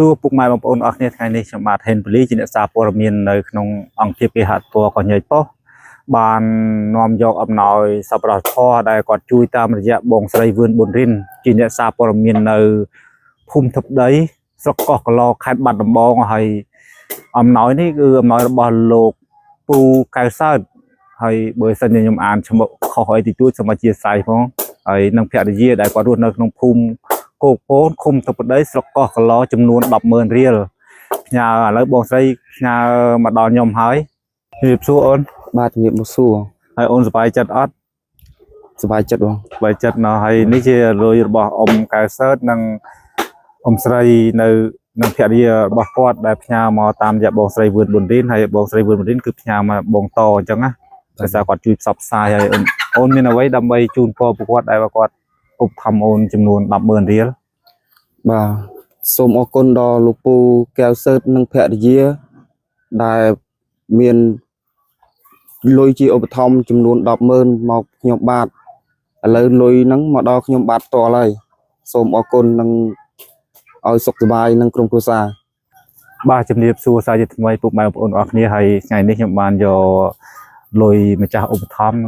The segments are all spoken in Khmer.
សួរពុកម៉ែបងប្អូនអរគ្នាថ្ងៃនេះខ្ញុំបាទហេនពលីជាអ្នកសារព័ត៌មាននៅក្នុងអង្គភាពគេហទំព័រកោះញែកប៉ុស្តិ៍បាននាំយកអំណោយសប្បុរសធម៌ដែលគាត់ជួយតាមរយៈបងស្រីវឿនប៊ុនរិនជាអ្នកសារព័ត៌មាននៅភូមិធិបតីស្រុកកោះកឡខេត្តបាត់ដំបងហើយអំណោយនេះគឺអំណោយរបស់លោកពូកៅសើតហើយបើសិនជាខ្ញុំអានឈ្មោះខុសអីតិចតួចសូមអធិស្ឋានផងហើយនឹងភរិយាដែលគាត់រស់នៅក្នុងភូមិ គោកពោនឃុំទុបដីស្រុកកោះកឡចំនួន100,000រៀលផ្ញើឥឡូវបងស្រីផ្ញើមកដល់ខ្ញុំហើយជំរាបសួរអូន បាទជំរាបមកសួរ ហើយអូនសប្បាយចិត្តអត់ សប្បាយចិត្តបង សប្បាយចិត្តណោះហើយនេះជាលុយរបស់អ៊ំកែសើតនិងអ៊ំស្រីនៅនិងភរិយារបស់គាត់ដែលផ្ញើមកតាមរយៈបងស្រីវឿនប៊ុនរីនហើយបងស្រីវឿនប៊ុនរីនគឺផ្ញើមកបងតអញ្ចឹងណាដោយសារគាត់ជួយផ្សព្វផ្សាយហើយអូនអូនមានអ្វីដើម្បីជូនពរពួកគាត់ដែលว่าគាត់ឧបត្ថម្ភអូនចំនួន100,000រៀល បាទសូមអរគុណដល់លោកពូកែវសើតនិងភរិយាដែលមានលុយជាឧបត្ថម្ភចំនួន100000មកខ្ញុំបាទឥឡូវលុយហ្នឹងមកដល់ខ្ញុំបាទផ្ទាល់ហើយសូមអរគុណនិងឲ្យសុខសប្បាយនិងក្រុមគ្រួសារ បាទជំរាបសួរសាជាថ្មីពុកម៉ែបងប្អូនអរគ្នាហើយថ្ងៃនេះខ្ញុំបានយកលុយម្ចាស់ឧបត្ថម្ភ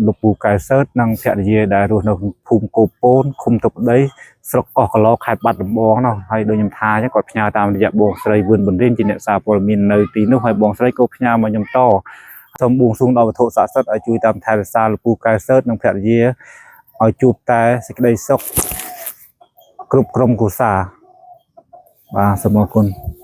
លោកពូកែសើតនិងភរិយាដែលរស់នៅក្នុងភូមិគោកពូនឃុំទុបដីស្រុកកោះកឡខេត្តបាត់ដំបងនោះហើយដូចខ្ញុំថាអញ្ចឹងគាត់ផ្ញើតាមរយៈបងស្រីវឿនប៊ុនរិនជាអ្នកសារព័ត៌មាននៅទីនោះហើយបងស្រីក៏ផ្ញើមកខ្ញុំតសូមបួងសួងដល់វត្ថុស័ក្តិសិទ្ធិឲ្យជួយតាមថែរក្សាលោកពូកែសើតនិងភរិយាឲ្យជួបតែសេចក្តីសុខគ្រប់ក្រុមគ្រួសារបាទសូមអរគុណ។